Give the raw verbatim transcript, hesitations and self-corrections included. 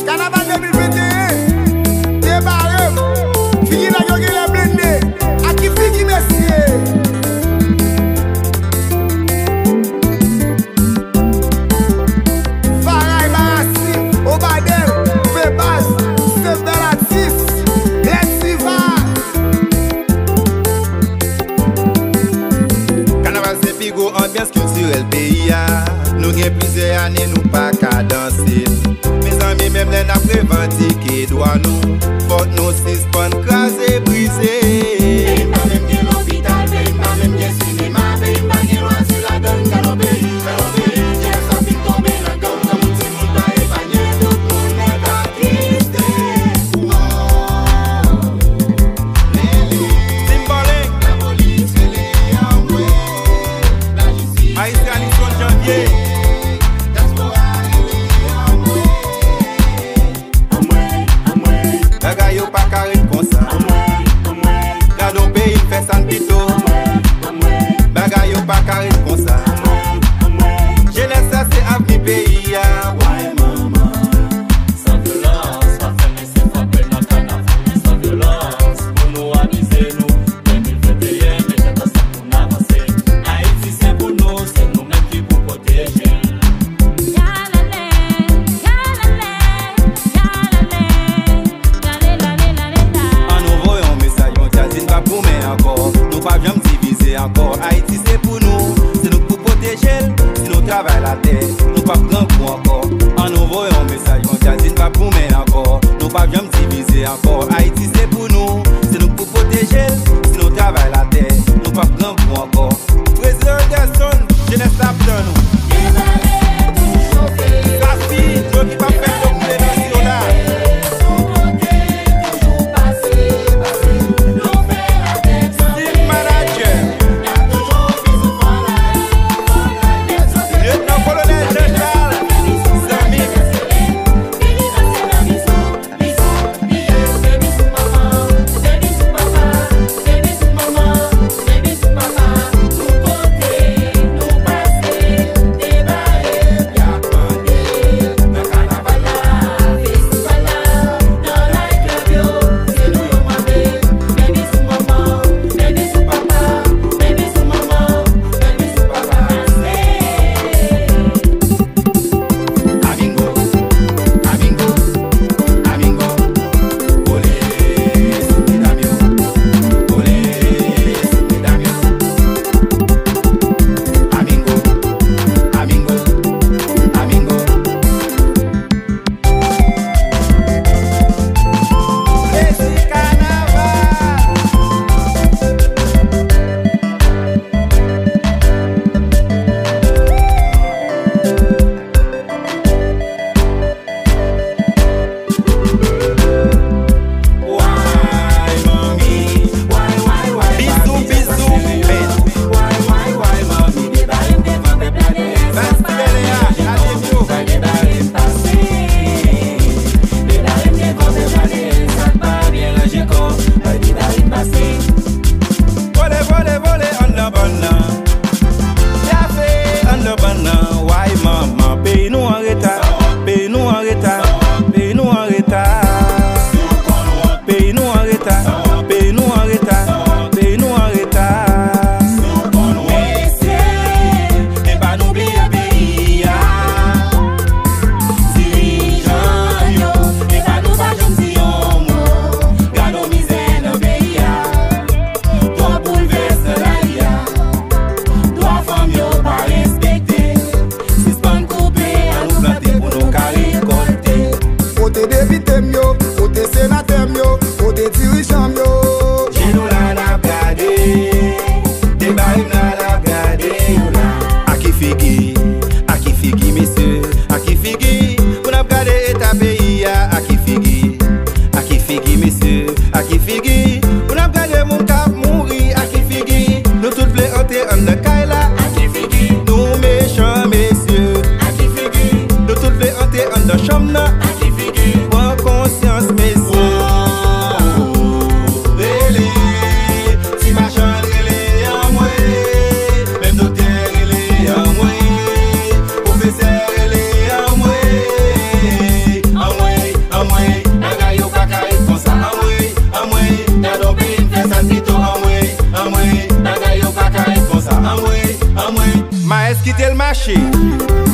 Kanaval de mil venteyen, te bare m. Figi nèg yo genlè blende. Ak ki figi, mesye? Faray Barasi, Obadèl, Febaz, Steve Belatis, Lèd Siva. Kanaval se pi gwo anbyans kiltirèl peyi a. Nou gen plizyè ane nou pa ka danse. Mezanmi, menm lè n ap revandike dwa nou, fòk nou sispann kraze brize. Peyi m pa menm gen lopital, peyi m pa menm gen sinema, peyi m pa gen lwa sou ladan l. Gade yon peyi, gade yon peyi, jèn sa fin tonbe nan gang, granmoun timoun pa epanye, tout moun nèt atiste. Timbalink. Lapolis rele anmwe. Lajistis. Maestro Alison Janvier. Dyaspora rele anmwe. Anmwe, anmwe. Bagay yo pa ka ret konsa. Anmwe, anmwe. Gade yon peyi k fè sa n pito. Anmwe, anmwe. Bagay yo pa ka ret konsa. Anmwe, anmwe. Jenès la se avni peyi a. Way manman. San vyolans, pa fè mesye frape nan kanaval, men san vyolans, pou nou amize nou. De mil venteyen, mete ansanm pou n avanse. Ayiti se pou nou, se nou menm ki pou pwoteje l. Ann voye yon mesaj mondyal, di n p ap goumen ankò, nou p ap janm divize ankò. Ayiti se pou nou, se nou k pou pwoteje l. Si nou travay latè, nou p ap grangou ankò. Ann voye yon mesaj mondyal, di n p ap goumen ankò, nou p ap janm divize ankò. Ayiti se pou nou, se nou k pou pwoteje l. Si nou travay latè, nou p ap grangou ankò. Prezidan Elderson, jenès la ap tann ou. Safi, dlo ki p ap fè dlo koule nan Siola. Team Manager. Lyetnan Kolonèl Jean Charles, zanmi m. mache.